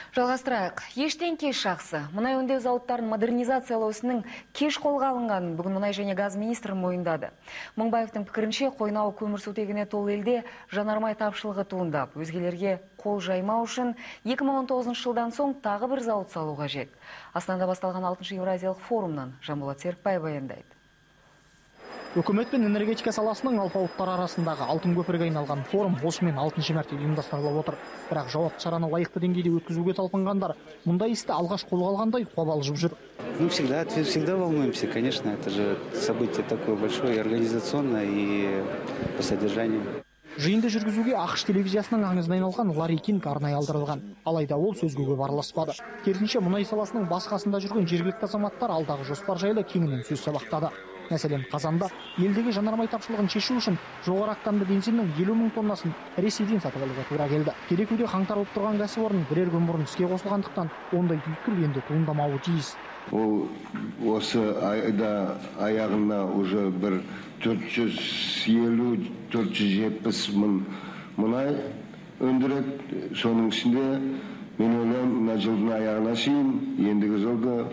Жалғастырайық. Ештен кеш жақсы. Мұнай өңдеу зауыттарын модернизациялау ісінің кеш қолға алынғанын бүгін мұнай және газ министрі мойындады. Мыңбаевтың пікірінше, қойнауы көмірсутегіне толы елде жанармай тапшылығы туындап, өзгелерге қол жаймау үшін 2019 жылдан соң тағы бір зауыт салу қажет. Астанада басталған 6-шы Еуразиялық форумнан Жанболат Серікбай баяндайды. Үкімет пен энергетика саласының алпауыттары арасындағы алтын көпірге айналған форум осымен 6-шы мәрте ұйымдастырылып отыр. Бірақ жауапты шараны лайықты деңгейде өткізуге талпынғандар мұндай істі алғаш қолға алғандай қобалжып жүр. Ну, всегда, всегда волнуемся, конечно, это же событие такое большое, и организационное, и по содержанию. Жиынды жүргізуге АҚШ телевизиясының аңызына айналған Ларри Кинг арнайы алдырылған. Алайда ол сөзге көп араласпады. Керісінше, мұнай саласының бас қасында жүрген жергілікті азаматтар алдағы жоспар жайлы кеңінен сөз сабақтады. Мәселен, қазанда елдегі жанармай тапшылығын шешу үшін жоғары октанды бензиннің 50 мың тоннасын Ресейден сатып алуға тура келді. Керекуде қаңтарылып тұрған кәсіпорын бірер күн бұрын іске қосылғандықтан, ондай түйткіл енді туындамауы тиіс. Ол осы айда аяғына уже бір 450-470 мың мұнай өндіреді. Соның ішінде мен ойлаймын, мына жылдың аяғына шейін ендігі жылды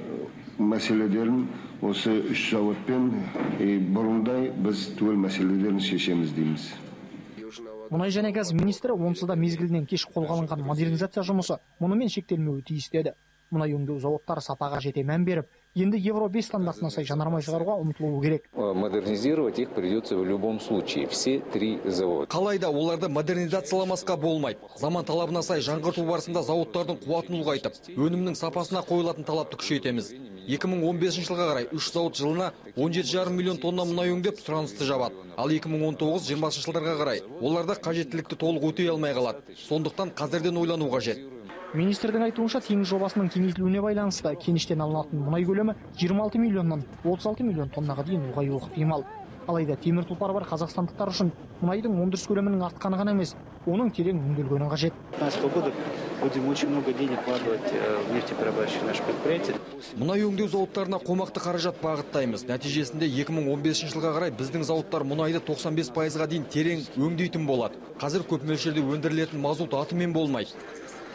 мәселелерін осы үш зауытпен бұрындай біз түгел мәселелерін шешеміз дейміз. Мұнай және газ министрі онсыз да мезгілінен кеш қолға алынған модернизация жұмысы мұнымен шектелмеуі тиіс деді. Мұнай өңдеу зауыттары сапаға жете мән беріп, енді Евро 5 стандартына сай жанармай шығаруға ұмтылуы керек. Модернизировать их придется в любом случае, все три завода. Қалайда оларды модернизацияламасқа болмайды. Заман талабына сай жаңғырту барысында зауыттардың қуатын ұлғайтып, өнімнің сапасына қойылатын талапты күшейтеміз. 2015 жылға қарай үш зауыт жылына 17,5 миллион тонна мұнай өңдеп, сұранысты жабады. Ал 2019-20 жылдарға қарай оларда қажеттілікті толық өтей алмай қалады. Сондықтан қазірден ойлану қажет. Министрдің айтуынша, теңіз жобасының кеңейтілуіне байланысты кеніштен алынатын мұнай көлемі 26 миллионнан 36 миллион тоннаға дейін ұлғаюы ықтимал. Алайда темір тұлпары бар қазақстандықтар үшін мұнайдың өндіріс көлемінің артқаны ғана емес, оның терең өңделгені қажет. 2015 года будем очень много денег вкладывать в нефтеперерабатывающие наши предприятия. Мұнай өңдеу зауыттарына қомақты қаражат бағыттаймыз. Нәтижесінде 2015 жылға қарай біздің зауыттар мұнайды 95%-ға дейін терең өңдейтін болады. Қазір көп мөлшерде өндірілетін мазут атымен болмайды.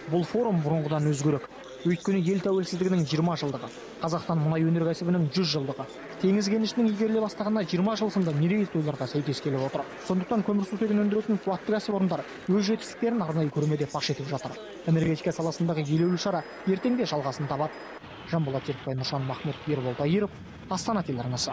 Бұл форум бұрынғыдан өзгерек. Өйткені ел тәуелсіздігінің 20 жылдығы, Қазақстан мұнай өнеркәсібінің 100 жылдығы, теңіз кенішінің игеріле бастағанына 20 жыл сынды мерейтойларға сәйкес келіп отыр. Сондықтан көмірсутегін өндіретін қуатты кәсіпорындар өз жетістіктерін арнайы көрмеде паш етіп жатыр. Энергетика саласындағы елеулі шара ертең де жалғасын табады. Жанболат Серікбай, Нұржан Махмұт, Ербол Тайыров, Астана телеарнасы.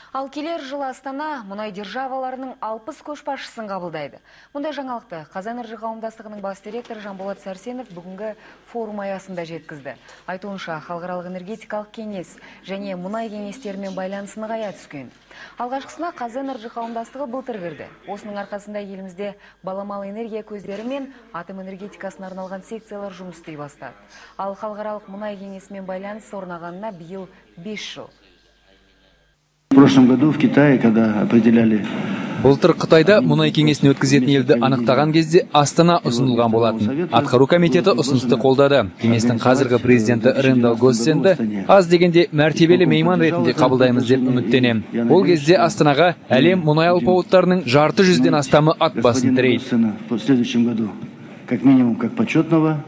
Ал келер жылы Астана мұнай державаларының 60 көшбасшысын қабылдайды. Мұндай жаңалықты QazEnergy қауымдастығының бас директоры Жанболат Сәрсенов бүгінгі форум аясында жеткізді. Айтуынша, халықаралық энергетикалық кеңес және мұнай кеңестерімен байланыс нығая түскен. Алғашқысына QazEnergy қауымдастығы былтыр кірді. Осының арқасында елімізде баламалы энергия көздері мен атом энергетикасына арналған секциялар жұмыс істей бастады. Ал халықаралық мұнай кеңесімен байланыс орнағанына биыл 5 жыл. В прошлом году в Китае, когда определяли. Былтыр Қытайда мұнай кеңесін өткізетін елді анықтаған кезде Астана ұсынылған болатын. Атқару комитеті ұсынысты қолдады. Кеңестің қазіргі президенті Рэндал Госсенді аз дегенде мәртебелі мейман ретінде қабылдаймыз деп үміттенемін. Ол кезде Астанаға әлем мұнай алпауыттарының жарты жүзден астамы ат басын тірейді. В следующем году, как минимум, как почетного